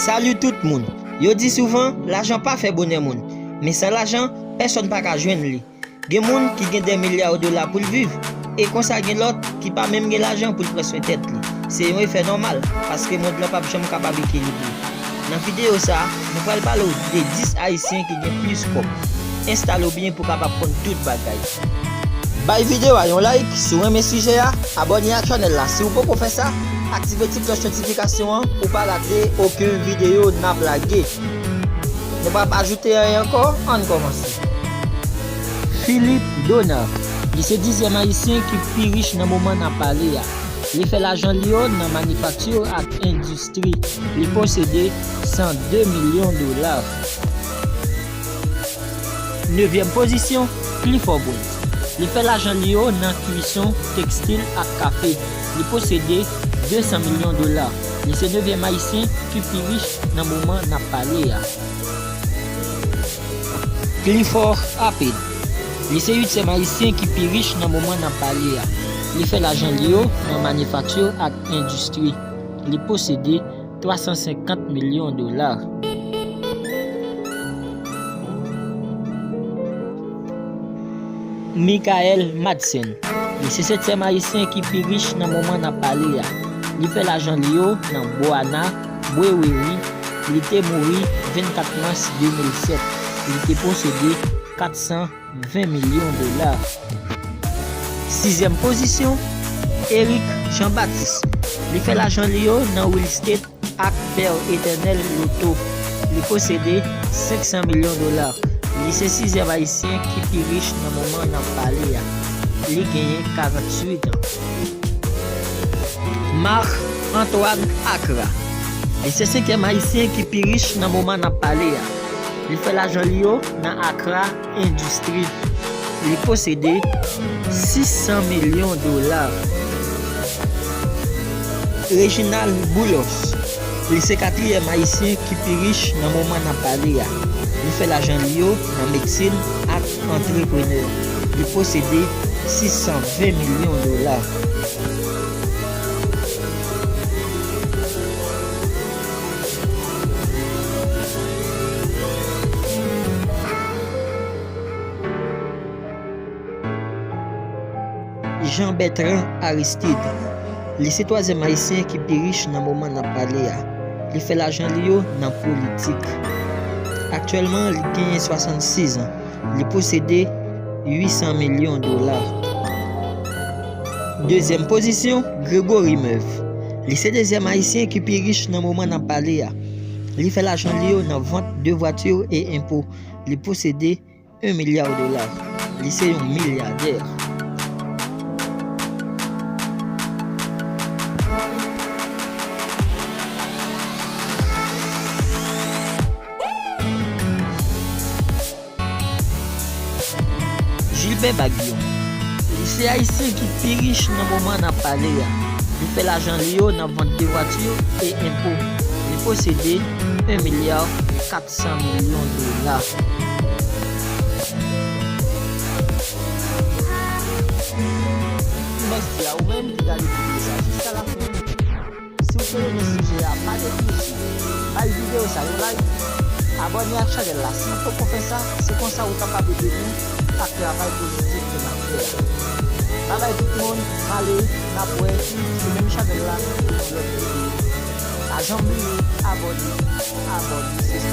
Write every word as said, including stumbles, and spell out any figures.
Salut tout moun. Yo di souvan, lajan pa fè bonè moun. Men san lajan, pèsonn pa ka jwenn li. Gen moun ki gen dè milya dola pou l viv, e konsa gen lòt ki pa menm gen lajan pou l pran swen tèt li. Se yon efè nòmal, paske mond lan p ap janm kapab ekilibre. Nan videyo sa a, nou pral pale w de dis Ayisyen ki gen plis kòb. Enstale w byen pou w kapab konn tout bagay. Bay videyo a yon like si w renmen sijè a, abòne ak chanèl la si w poko fè sa, aktive ti klòch notifikasyon an pou w pa rate okenn videyo n ap lage. Nou p ap ajoute anyen ankò, ann kòmanse. Philippe Donard, li se dizyèm Ayisyen ki pi rich nan moman n ap pale a. Li fè lajan li yo nan manifakti ak endistri. Li posede san de milyon dola. Nevyèm pozisyon, Clifford Brandt. Li fè lajan li yo nan kwison, tekstil ak kafe. Li posede de san milyon dola. Li se nevyèm Ayisyen ki pi rich nan moman n ap pale a. Clifford Appel. Li se uityèm Ayisyen ki pi rich nan moman n ap pale a. Li fè lajan li yo nan manifakti ak endistri. Li posede twa san senkant milyon dola. Michael Madsen. Li se setyèm Ayisyen ki pi rich nan moman n ap pale a. Li fè lajan li yo nan Boana Brewery. Li te mouri vennkat mas de mil sèt. Li te posede kat san ven milyon dola. Sizyèm pozisyon, Eric Jean Baptiste. Li fè lajan li yo nan real estate ak Père Éternel Loto. Li posede senk san milyon dola. Li se sizyèm Ayisyen ki pi rich nan moman n ap pale a. Li genyen karanntuit an. Marc Antoine Accra. Li se senkyèm Ayisyen ki pi rich nan moman n ap pale a. Li fè lajan li yo nan Accra Industries. Li posede sis san milyon dola. Reginald Boulos. Li se katriyèm Ayisyen ki pi rich nan moman n ap pale a. Li fè lajan li yo nan medsin ak antreprenè. Li posede sis san ven milyon dola. Jean Bertrand Aristide. Li se twazyèm Ayisyen ki pi rich nan moman n ap pale a. Li fè lajan li yo nan politik. Aktyèlman, li genyen swasannsis an. Li posede uit san milyon dola. Dezyèm pozisyon, Grégory Meuve. Li se dezyèm Ayisyen ki pi rich nan moman n ap pale a. Li fè lajan li yo nan vant de vwati e enpo. Li posede en milya dola. Li se yon milyadè. Gilbert Baguillon. Li se Ayisyen ki pi rich nan moman n ap pale a. Li fè lajan li yo nan vant de vwati e enpo. Li posede en milya kat san milyon dola. Mèsi a ou menm ki gade videyo sa jiska lafen. Si w te renmen sijè a, pa neglije bay videyo sa yon like, abòne ak chanèl la si w poko fè sa, se konsa ou kapab ede nou ak travay pozitif ke n ap fè a. Babay tout moun, m ale, n ap wè sou menm chanèl la pou yon lòt videyo. Pa janm bliye abòne, abòne, se sa.